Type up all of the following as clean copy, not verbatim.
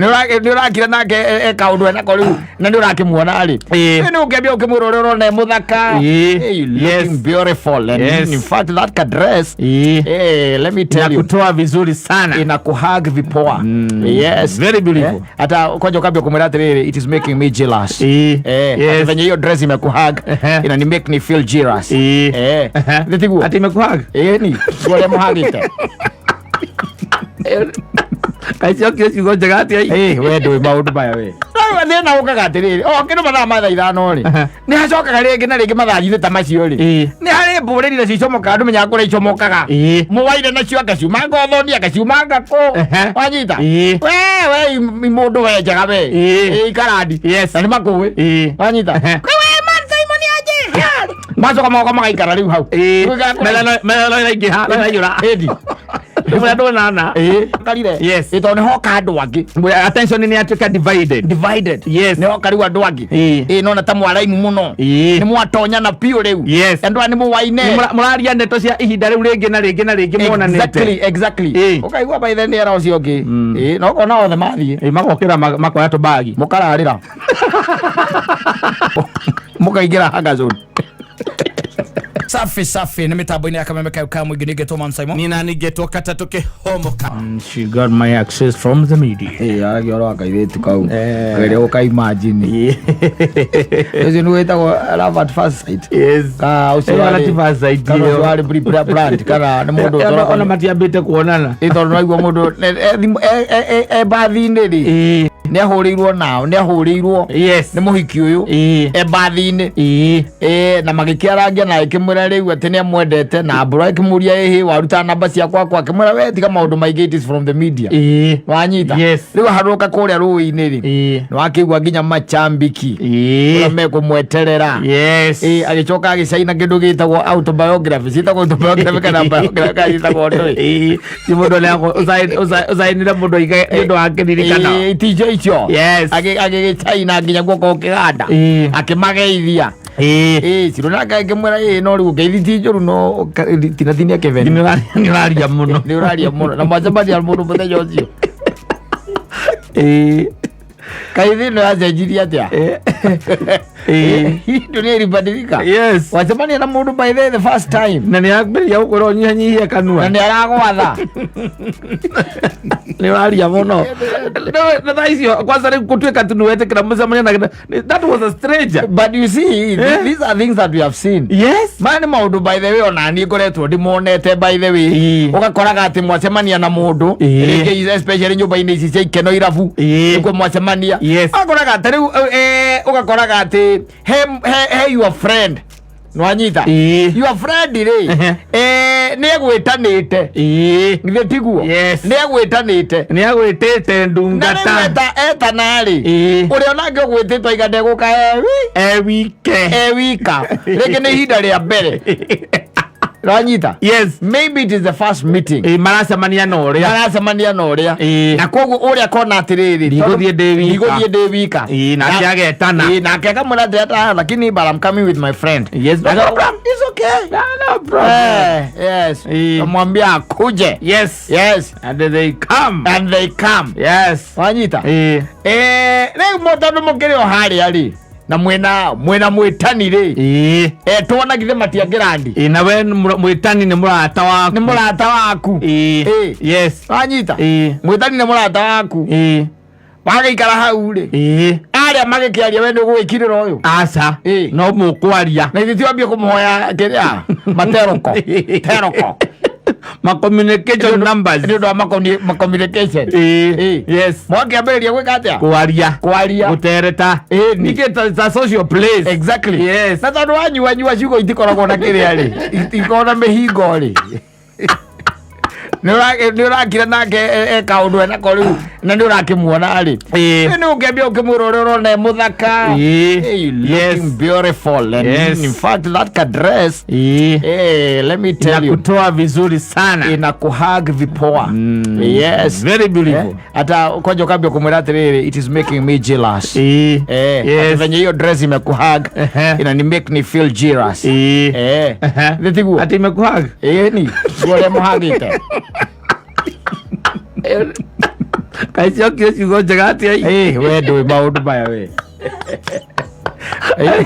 Nĩ ũrakira nake kaũndũ enako rĩu na nĩ ũrakĩmuona rĩ. Ĩĩ. Nĩ ũkĩambia ũkĩmwĩra ũrĩa ũrona e mũthaka. Ĩĩ. Hey, you Yes. looking beautiful and Yes. in fact that ka dress, Ĩĩ. hey, let me tell you, Inakutoa vizuri sana. Inakuhug vipoa. Yes. Very beautiful. Eh, hata kwanja ukambia kumwĩra atĩrĩrĩ, it is making me jealous. Ĩĩ. Eh, Yes. ati venye hiyo dress imekuhug, inani make me feel jealous. Ĩĩ. Eh, nĩ tiguo? Ati imekuhug? Ĩĩ, ni guo ũrĩa mũhagĩte. Kaĩ ciokire ciugo njega atĩa? Ĩ, we ndũĩ maũndũ maya we. Rĩu thĩna ũkaga atĩrĩrĩ, o kĩndũ mathaa ma thaa 5 rĩ, nĩ hacokaga rĩngĩ na rĩngĩ mathaa ta macio rĩ, nĩ harĩ mbũrĩri nacio icomokaga, ndũmenyaga kũrĩa icomokaga. Mũwaire nacio akaciumanga ũthoni, akaciumanga kũ. Wanyita? We we mũndũ we njega we. Ĩĩ. Ĩ, ikarandi. Yes. Na nĩ makũĩ. Wanyita? We man Simon aje macoka moka magaikara rĩu hau. Gũikara kũraihu. Metha no ĩraingĩha, no ĩraiyũra. Ĩndi. Rĩmwe andũ anana. Ĩ, karire. Yes. Ĩ, tondũ nĩ hoka andũ angĩ. Attention nĩ yatuĩka divided. Divided. Yes. Nĩ hoka rĩu andũ angĩ. Ĩĩ. Ĩ, nona ta mwaraimu mũno. Ĩĩ. Nĩ mwatonyana biũ rĩu. Yes. Andũ aya nĩ mũwaine. Nĩ mũraria ndeto cia ihinda rĩu rĩngĩ na rĩngĩ na rĩngĩ monanĩte. Exactly. Ĩĩ. Ũkaigua by then nĩ era ũcio ũngĩ. Ĩ, na ũkona othe mathiĩ. Ĩ, magokĩra makoya tũbagi. Mũkararĩra, mũkaingĩra hunger zone. Safi safi, nĩ mĩtambo-inĩ ya Kameme kayo ka mũingĩ, ningĩ Thomas Simon. Nina nĩngetwo katatũ kĩhomoka. She got my access from the media. Ĩ, aragia ũhoro wa kairĩtu kau kĩrĩa ũka imagine ũcio nĩ wĩtagwo love at first sight. Yes. Ka ũcio Ĩyo warĩ- ti first sight kana ĩyo. ũcio warĩ pre-planned, kana nĩ mũndũ Ona ũtũraga matiambĩte kuonana. Ĩ, tondũ naigua mũndũ e bathi-inĩ rĩ, nĩ ahũrĩirwo nao, nĩ ahũrĩirwo nĩ mũhiki ũyũ e bathi-inĩ. Ĩ, na magĩkĩarangia na akĩmwĩra rĩu atĩ nĩ amwendete, na mbũra akĩmũria, ĩhĩ, waruta namba ciakwa kwa? Akĩmwĩra, we tiga maũndũ maingĩ, it is from the media. Wanyita? Yes. Rĩu aharũka kũrĩa rũĩ-inĩ rĩ, nĩ wakĩigua nginya machambiki ũrĩa mekũmweterera. Yes. Ĩ, agĩcoka agĩcaina kĩndũ gĩtagwo autobiography, ciĩtagwo autobiography kana biography kana ciĩtagwo ndũĩ. Ĩĩ. Ti mũndũ ũcainire mũndũ aige nĩ ũndũ wa kĩririkano. Ĩ, iticio icio. Agĩgĩcaina nginya guoko kĩganda, akĩmageithia. Ĩ, Cirũ nake akĩmwĩra, ĩ, no rĩu ngeithi ti njũru, no tinatinia kĩbeni. Nĩ ũraria mũno. Nĩ ũraria mũno na mwacemania mũndũ mũthenya ũcio. Kaĩ thĩ ĩno yacenjirie atĩa? Ĩĩ. Dunia ilibadilika. Yes. Wacemania na mũndũ by the first time Na nĩ ambĩrĩria gũkwĩra ũnyihanyihie na kanua. nĩ aragwatha. Nĩ ũraria mũno. Na thaa icio kwanza rĩu gũtuĩka atĩ nĩ wetĩkĩra mũcemania na that was a stranger. But you see, Eh? these are things that we have seen. Yes. Maya nĩ maũndũ, by the way, ona niĩ ngoretwo ndĩmonete, by the way. Ĩĩ. Ũgakoraga atĩ mwacemania na mũndũ Ĩĩ. rĩngĩ, especially nyũmba-inĩ ici cia ikeno, irabu, Ĩĩ. nĩkuo mwacemania. Yes. Ũgakoraga atĩ rĩu ũgakoraga atĩ he your friend, nwanyita? Ĩĩ. Your friend rĩ, nĩ egwĩtanĩte. Githĩ tiguo? Yes. Nĩ egwĩtanĩte. Nĩ agwĩtĩte Na rĩu ndungata. etana rĩ, Ĩĩ. ũrĩa onake ũgwĩtĩtwo aiga ndegũka ewi E wike. E wika, rĩngĩ nĩ ihinda rĩa mbere, wanyita? Yes. Maybe it is the first meeting. Ĩĩ, maracemania na ũrĩa. Maracemania na ũrĩa. Ĩĩ. Na koguo ũrĩa kona atĩrĩrĩ, Ndigũthiĩ ndĩ wika. Ndigũthiĩ ndĩ wika. Ĩĩ, nake agetana. Ĩĩ, nake akamwĩra atĩ ata lakini but I'm coming with my friend. Yes, No problem. It's okay. No, no problem. Eh, yes. Ĩĩ. Namwambia akuje. Yes. Yes. And they come. And they come. Yes. Wanyita? Ĩĩ. Eh, rĩu tondũ mũkĩrĩ o harĩa rĩ, na mwĩna mwĩtani rĩ, Ĩĩ. etwo na githĩ matiangĩrandi? Ĩĩ, na we mwĩtani nĩ mũrata waku. Nĩ mũrata waku. Ĩĩ. Ĩĩ. Yes. Wanyita? Ĩĩ. Mwĩtani nĩ mũrata waku. Ĩĩ. Wagĩikara hau rĩ, Ĩĩ. arĩa magĩkĩaria, we nĩ ũgũgĩkirĩra ũyũ? Aca. Ĩĩ. No mũkwaria. Na ithuĩ tiwambie kũmũhoya kĩrĩa materoko teroko. Ma communication numbers. Nĩ ũndũ wa ma communication. Ĩĩ. Ĩĩ. Yes. Mwakĩambĩrĩria gwĩka atĩa? Kwaria. Kwaria. Gũtereta. Ĩĩ ni. Ningĩ ta social place. Exactly. Yes. Na tondũ wanyua nyua, ciugo itikoragwo na kĩrĩa rĩ, itikoragwo na mĩhingo rĩ, nĩ ũrakira nake kaũndũ enako rĩu na nĩ ũrakĩmuona rĩ, Ĩĩ. nĩ ũkĩambia ũkĩmwĩra ũrĩa ũrona e mũthaka. Ĩĩ. Hey, you looking Yes. beautiful and Yes. in fact that ka dress, Ĩĩ. hey, let me tell you, Inakutoa vizuri sana. Inakuhug vipoa. Yes. Very beautiful. Eh, hata kwanja ukambia kumwĩra atĩrĩrĩ, it is making me jealous. Ĩĩ. Eh, Yes. ati venye hiyo dress imekuhug, Ehe. inani make me feel jealous. Ĩĩ. Eh, Ehe. nĩ tiguo? Ati imekuhug? Ĩĩ, ni guo ũrĩa mũhagĩte. Kaĩ ciokire ciugo njega atĩa i? Ĩ, we ndũĩ maũndũ maya we.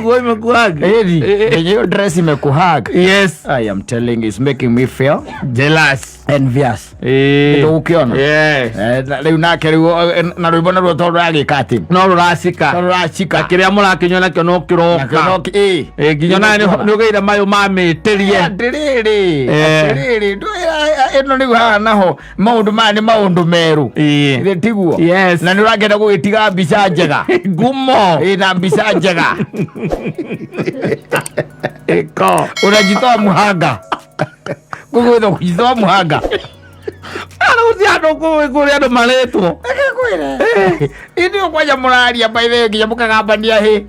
Nguo imekuhug. Ĩni, yenye hiyo dress imekuhug. Yes. I am telling you, it's making me feel Jealous. envious. Ĩĩ. Ndũgũkĩona? Yes. Rĩu nake rĩu na rwĩmbo naruo tondũ ragĩka atĩ No rũracika. tondũ rũracika. Na kĩrĩa mũrakĩnyua nakĩo no kĩroka. Ĩ. Ĩ, nginya nawe nĩ ũgĩire mayũ ma mĩtĩrie. Atĩrĩrĩ, Eh. atĩrĩrĩ, ndũĩ ĩno rĩu haha naho maũndũ maya nĩ maũndũ merũ. Ĩĩ. Githĩ tiguo? Yes. Na nĩ ũrakĩenda gũgĩtiga mbica njega. Ngumo. Ĩ, na mbica njega. Ĩko. Unajitoa muhanga. Kũgwĩthwo kujitoa muhanga. Rĩu ti andũ kũrĩ andũ marĩtwo. Reke ngwĩre. Ithuĩ kwanja mũraria by the way nginya mũkagambania hĩ.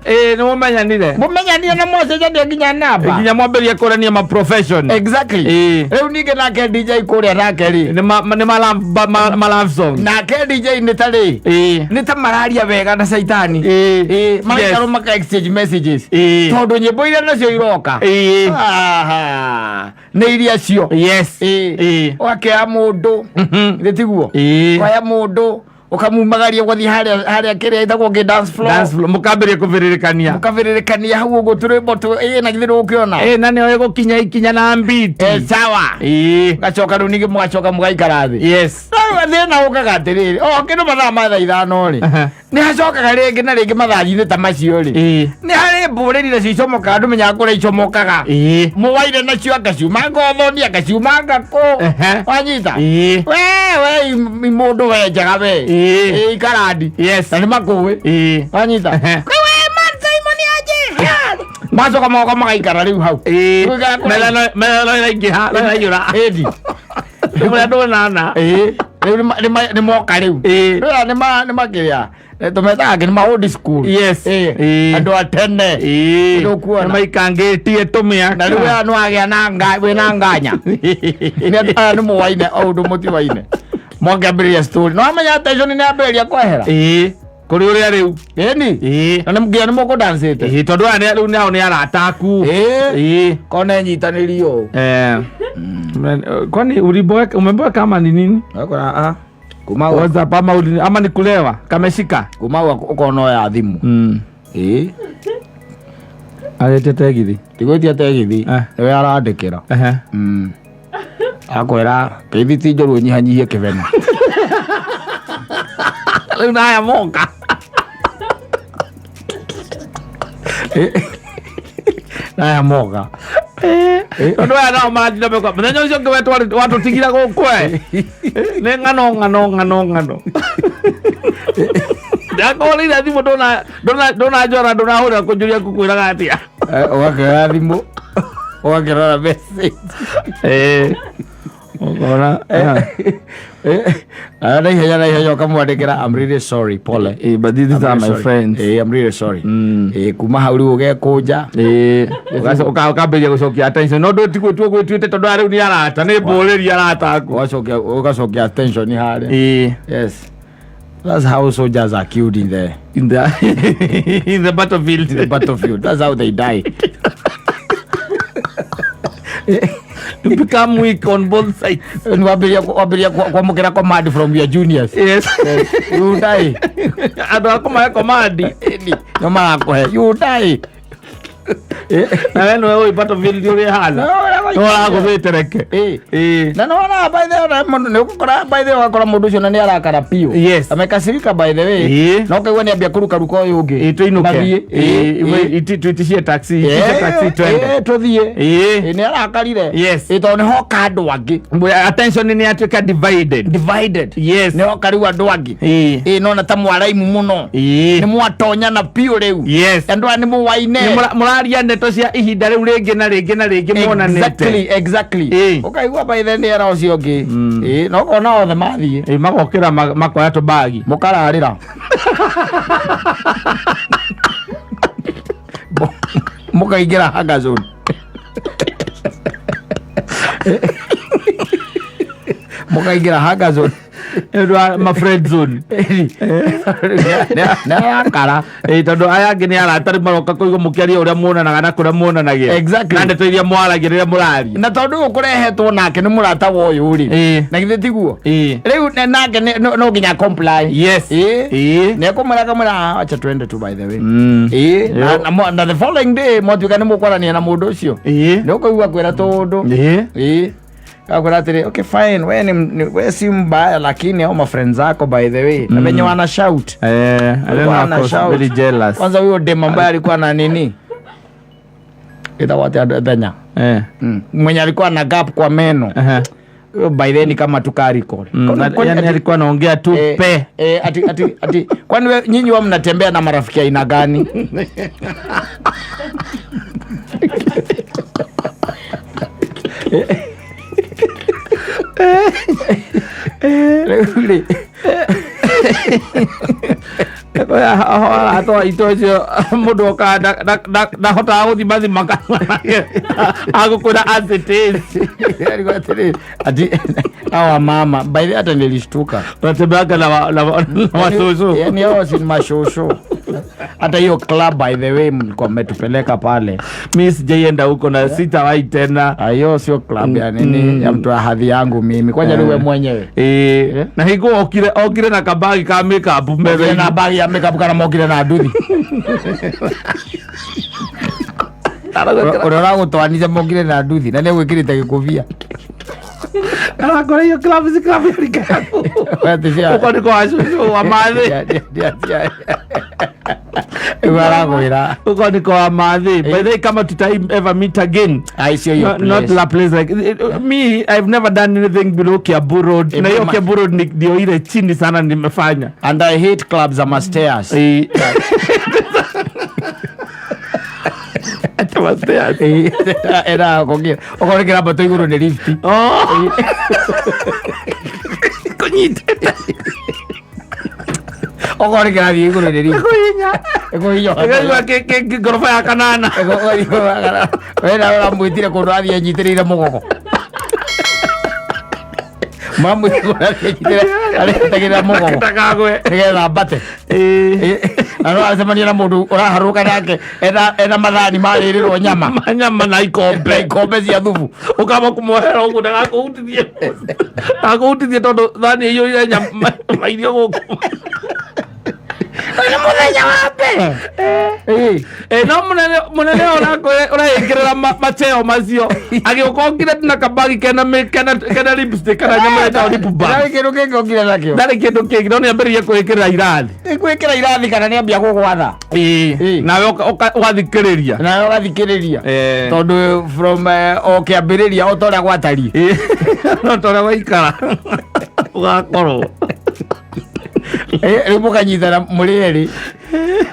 Ĩĩ, nĩ mũmenyanire. Mũmenyanire na mwacenjania nginya namba. Nginya mwambĩrĩrie kũrania ma profession. Exactly. Ĩĩ. Rĩu ningĩ nake DJ kũrĩa nake rĩ. Nĩ ma nĩ ma love ma love song. Nake DJ nĩ ta rĩ. Ĩĩ. Nĩ ta mararia wega na caitani. Ĩĩ. Ĩĩ, magaikarwo Yes. maka exchange messages. Ĩĩ. Tondũ nyĩmbo iria nacio iroka. Ĩĩ. Aha. Nĩ iria cio. Yes. Ĩĩ. Ĩĩ. Ũgakĩoya mũndũ. Githĩ tiguo? Ĩĩ. Ũkoya mũndũ ũkamumagaria ũgathiĩ harĩa harĩa kĩrĩa ĩtagwo kĩ dance floor. Dance floor mũkambĩrĩria kũbĩrĩrĩkania. Mũkabĩrĩrĩkania hau ũguo tũrwĩmbo ĩĩ na githĩ ndũgũkĩona? Ĩĩ, na nĩyo ĩgũkinya ikinya na mbiti. Eh, sawa. Ĩĩ. Gacoka rĩu ningĩ mũgacoka mũgaikara thĩ. Yes. Rĩu thĩna ũkaga atĩrĩrĩ, o kĩndũ mathaa ma thaa 5 rĩ, Aha. nĩ hacokaga rĩngĩ na rĩngĩ mathaa-inĩ ta macio rĩ, Ĩĩ. nĩ harĩ mbũrĩri nacio icomokaga ndũmenyaga kũrĩa icomokaga. Ĩĩ. Mũwaire nacio akaciuma ngothoni akaciuma ngakũ. Ehe. Wanyita? Ĩĩ. We we mũndũ we njega we. Ĩĩ. Ĩĩ ikarandi. Yes. Na nĩ makũĩ. Ĩĩ. Wanyita? Ehe. We man Simon aje. Macoka moka magaikara rĩu hau. Ĩĩ. Gũikara kũraihu. Metha no ĩraingĩha, no ĩraiyũra. Ĩndi. Rĩu ndũnana. Ĩĩ. Rĩu nĩ moka rĩu. Ĩĩ. Rĩu aya nĩ makĩrĩa. Tũmetaga nĩ ma old school. Yes. Ĩĩ. Ĩĩ. Andũ a tene. Ĩĩ. Nĩũkuona. Nĩ maikangĩtie tũmĩaka. Na rĩu aya nĩwagĩa na wĩna nganya. Nĩ andũ aya nĩ mũwaine o ũndũ mũtiwaine. Mwakĩambĩrĩria story. Nĩ wamenya attention nĩ yambĩrĩria kwehera. Ĩĩ. Kũrĩ ũrĩa rĩu. Ĩni. Ĩĩ. Na nĩ nginya nĩ mũkũdancĩte. Ĩĩ, tondũ aya rĩu nao nĩ arata aku. Ĩĩ. Ĩĩ. Kona ĩnyitanĩrio ũũ. Eh. Kwani uliboeka, umeboeka ama ni nini? Ũgakora, ah, kuma WhatsApp ama ama ni kulewa kameshika. kuma ũkona oya thimũ. Ĩĩ. Arĩte tegithi. Tigwĩtia tegithi. Eh. Nĩwe arandĩkĩra. Ehe. Akwĩra keithi ti njũru ũnyihanyihie kĩbena. Rĩu na aya moka. Na aya moka. Tondũ aya nao maratinda mekwa mũthenya ũcio ũngĩ we watũtigire gũkũ e. Nĩ ng'ano ng'ano ng'ano ng'ano. Ndakũhũrĩire thimũ ndũnanjora ndũnahũrĩra kũnjũria ngũkwĩraga atĩa. Ũgakĩoya thimũ ũgakĩrora message. Ĩĩ. Ũkona. Na ihenya na ihenya ũkamwandĩkĩra I'm really sorry pole. Ĩĩ, but these I'm are really my sorry. friends. Ĩĩ, I'm really sorry. Ĩĩ, kuma hau rĩu ũgekũnja. Ĩĩ, ũkambĩrĩria gũcokia attention no ndũtiguo gwĩtuĩte tondũ aya rĩu nĩ arata nĩ mbũrĩri arata aku. Ũgacokia ũgacokia attention harĩa. Ĩĩ. Yes. That's how soldiers are killed in the In the battlefield. In the battlefield. That's how they die. You become weak on both sides. Wambĩrĩria wambĩrĩria kwamũkĩra command from your juniors. Yes. You die. Andũ a kũmahe command. Nĩo marakũhe. You die. Na we nĩwe ũĩ battlefield ũrĩa ĩhana. No ũragũthĩte reke. Ĩĩ. Ĩĩ. Na nĩwona by the way mũndũ nĩ ũgũkora by the way ũgakora mũndũ ũcio na nĩ arakara biũ. Yes. Amekasirika by the way. Ĩĩ. Na ũkaigua nĩ ambia kũrukaruka ũyũ ũngĩ. Ĩĩ, tũinũke. Mathiĩ. Ĩĩ, Ĩĩ. tuitishie taxi. Itishe taxi twende. Ĩĩ, tũthiĩ. Ĩĩ. Ĩĩ, nĩ arakarire. Yes. Ĩĩ, tondũ nĩ hoka andũ angĩ. Attention nĩ yatuĩka divided. Divided. Yes. Nĩ hoka rĩu andũ angĩ. Ĩĩ. Ĩĩ, nona ta mwaraimu mũno. Ĩĩ. Nĩ mwatonyana biũ rĩu. Yes. Andũ aya nĩ mũwaine. Nĩ mũraria ndeto cia ihinda rĩu rĩngĩ na rĩngĩ na rĩngĩ monanĩte. Exactly. Ĩĩ. Ũkaigua by the nĩ era ũcio ũngĩ. Ĩĩ, na ũkona othe mathiĩ. Ĩĩ, magokĩra makoya tũbagi. Mũkararĩra. Mũkaingĩra hunger zone. Mũkaingĩra hunger zone. Nĩ ũndũ wa ma friend zone. Nĩarakara. Ĩĩ, tondũ aya angĩ nĩ arata rĩu maroka kũigua mũkĩaria ũrĩa muonanaga na kũrĩa muonanagia. Exactly. Na ndeto iria mwaragia rĩrĩa mũraria. Na tondũ ũyũ kũrehetwo nake nĩ mũrata wa ũyũ rĩ, Ĩĩ. na githĩ tiguo? Ĩĩ. Rĩu nake no nginya comply. Yes. Ĩĩ. Ĩĩ. Nĩekũmwĩra, akamwĩra, "Ah, acha twende tu, by the way." Ĩĩ, na the following day mwatuĩka nĩ mũkwarania na mũndũ ũcio, nĩ ũkũigua kwĩra tũũndũ. Ĩĩ, akwĩra atĩrĩ, "Okay, fine, we we si mbaya, lakini hao mafriends zako, by the way, na venye wana shout." Eh, I don't know, Wana I was shout. very jealous. Kwanza huyo dem ambaye alikuwa na nini, ĩtagwo atĩa, Thenya, mwenye alikuwa na gap kwa meno. Huyo by then kama tu kariko. Yani alikuwa anaongea tu pe. Eh, ati kwani nyinyi wa mnatembea na marafiki aina gani? Rĩu rĩ, Arata aitũ acio mũndũ okaga ndahotaga gũthimathima kanua agũkwĩra as it is. Alikuwa atĩrĩ, ati hawa mama, by the way, hata nilishtuka. Unatembeaga na wasusu. Yani hao si mashosho. Hata hiyo club, by the way, mlikuwa mmetupeleka pale, Mi sijaienda huko na sitawahi tena. Hiyo sio club ya nini, ya mtu wa hadhi yangu mimi. Kwanja mm. wewe mwenyewe. Ĩĩ, na hingo okire na kabagi ka makeup Mokire na metha. Bagi ya makeup kana mokire na nduthi? Ũrĩa ũragũtwanire mokire na nduthi na nĩgwĩkĩrĩte gĩkũbia. Arakora iyo club si club ya rika yaku. Ati Uko niko wacucu wa mathi. Rĩu arakwĩra. Uko niko wa mathi. By the way, kama tutai ever meet again, Ai, sio hiyo not, not place. la place like me, I've never done anything below Kiambu Road. Eh, Na hiyo mama. Kiambu Road ndio ile chini sana nimefanya. And I hate clubs za stairs. Eh. Ata ma stairs. Era kũngĩ okorwo nĩ kĩrambato igũrũ nĩ lift. Oh. Kũnyitĩte. Okorwo nĩ kĩrathiĩ igũrũ nĩ lift. Kũhinya. Ĩkũhinya. Ĩkaigua ngoroba ya kanana. Wena ũramwĩtire kũndũ athiĩ anyitĩrĩire mũgogo, mamwĩtire kũndũ athiĩ anyitĩrĩire arĩtagĩrĩra mũgogo Ndakagwe. nĩgetha ambate. Eh. Na no aracemania na mũndũ ũraharũka nake ena mathani marĩrĩrwo nyama. Manyama na na ikombe. Ikombe cia thubu. Ũkamba kũmuohera ũguo ndagakũhutithie tondũ thani ĩiyũire nyama mairio gũkũ. Nĩ mũthenya wa mbere. Eh, no mũnene ũreĩkĩrĩra macheo macio agĩũka okire na kabagi kena lipstick kana nyama ĩtagwo lip balm. Ndarĩ kĩndũ kĩngĩ okire nakĩo. Ndarĩ kĩndũ kĩngĩ, no nĩambĩrĩrie kwĩkĩrĩra irathi. Nĩ gwĩkĩra irathi kana nĩambia gũgwatha. Ĩĩ. Nawe ũgathikĩrĩria. Nawe ũgathikĩrĩria. Eh. Tondũ from o kĩambĩrĩria o ta ũrĩa gwatariĩ. Ĩĩ. No ta ũrĩa waikara ũgakorwo. Eh, rĩu mũkanyitana mũrĩ erĩ,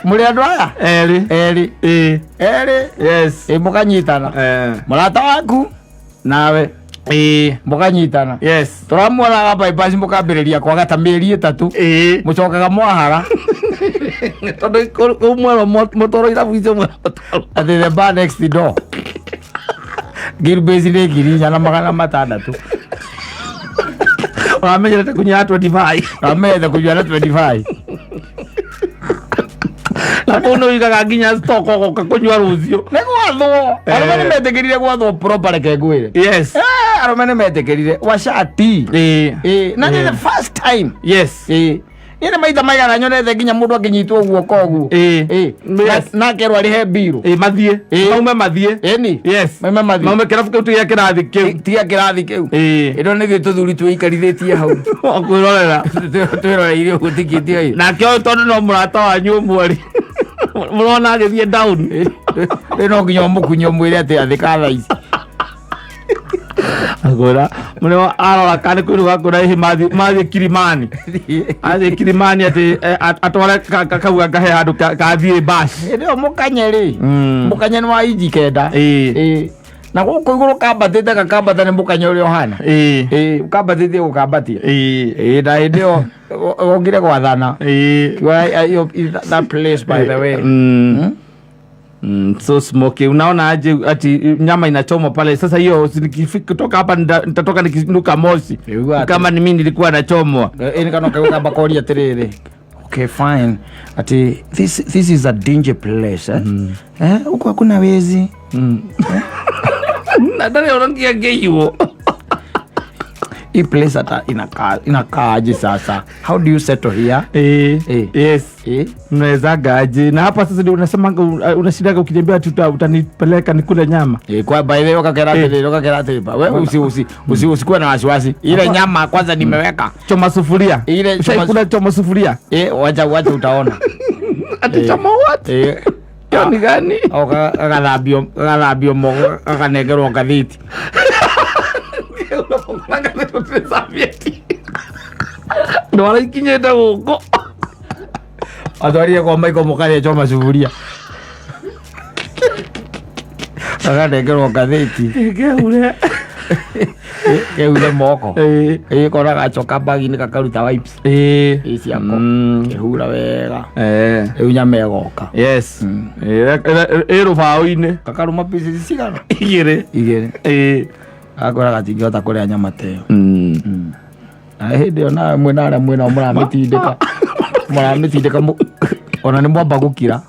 mũrĩ andũ aya erĩ. Erĩ. Ĩĩ. Erĩ. Yes. Ĩ, mũkanyitana. Eh. Mũrata waku nawe. Ĩĩ. Mũkanyitana. Yes. Tũramuonaga bypass, mũkambĩrĩria kwaga ta mĩeri 3. Ĩĩ. Mũcokaga mwahara. Tondũ kũu mwero mũtoro irabu icio mwero mũtoro. Atĩ the bar next door ngiri nĩ 4600. Ũramenyerete kũnyua 25. Ũramenyerete kũnyua na 25. Na kũu nĩ ũigaga nginya stock ũgoka kũnyua rũciũ. Nĩ gwathwo. Arũme nĩ metĩkĩrire gwathwo proper, reke ngwĩre. Yes. Eh, arũme nĩ metĩkĩrire wacati. Ĩĩ. Ĩĩ, na nĩ the first time. Yes. Ĩĩ, niĩ nĩ maita maigana nyonete nginya mũndũ akĩnyitwo guoko ũguo. Ĩĩ. Ĩĩ. Yes. Na akerwo arĩhe mbirũ. Ĩĩ, mathiĩ. Ĩĩ. Maume mathiĩ. Ĩni. Yes. Maume mathiĩ. Maume kĩrabu kĩu, tiga kĩrathi kĩu. Tiga kĩrathi kĩu. Ĩĩ. Ĩno nĩ ithuĩ tũthuri twĩikarithĩtie hau. Kwĩrorera. Twĩroreire ũguo tikĩtio ĩ. Nake ũyũ tondũ no mũrata wanyu ũmwe rĩ, mũrona agĩthiĩ down. Rĩu no nginya ũmũkunye ũmwĩre atĩ athĩka thaa ici. Agũra mũrĩ arora kana kwĩruga kwĩra hihi mathiĩ Kilimani, athiĩ Kilimani atĩ atware kau ngahe handũ kathiĩ bash. Hĩndĩ ĩyo mũkanye rĩ, mũkanye nĩ wa inji 9. Ĩĩ. Ĩĩ. Na gũkũ igũrũ kambatĩte gakambata nĩ mũkanye ũrĩa ũhana. Ĩĩ. Ĩĩ, ũkambatĩtie gũkambatia. Ĩĩ. Ĩĩ, na hĩndĩ ĩyo wokire gwathana. Ĩĩ. Well, that place, by the way. So smoky. Unaona aje ati nyama inachomwa pale sasa? Hiyo si kutoka hapa nitatoka nikinuka moshi. Nĩguo atĩ- Kama ni mimi nilikuwa nachomwa. Ĩ nĩ kana kamba koria atĩrĩrĩ, okay fine, ati this is a danger place, eh? Eh, huku hakuna wezi. Na ndarĩ ona ngĩangĩiwo. Hii place hata inakaaje sasa? How do you settle here? Eh, Eh. yes. Eh? Unawezaga aje? Na hapa sasa ndio unasemanga unashindaga ukiniambia ati utanipeleka nikule nyama. Eh, kwa by the way ukakera atĩrĩrĩ, ukakera atĩrĩrĩ, we usikuwe na wasiwasi, ile nyama kwanza nimeweka. Choma sufuria. Ile choma- Ushaikula choma sufuria? Eh, wacha wacha, utaona. Ati Eh. choma what? Eh. Hiyo ni gani? Au gagathambio moko, gakanengerwo ngathĩti. Ndwara ikinyĩte gũkũ. Atwarire kwa maiko mũkarĩa choma sufuria, gakanengerwo ngathĩti. Ngeure. Keure moko. Eh. Ĩ kona gacoka bagi-inĩ, gakaruta wipes. Eh. Ĩ ciako kĩhura wega. Eh. Rĩu nyama ĩgoka. Yes. Ĩ rũbaũ-inĩ. Kakarũma pieces cigana? Igĩrĩ. Igĩrĩ. Eh. Gakora gatingĩhota kũrĩa nyama ta ĩyo. Na hĩndĩ ĩyo nawe mwĩna arĩa mwĩnao mũramĩtindĩka, mũramĩtindĩka ona nĩ mwamba gũkira.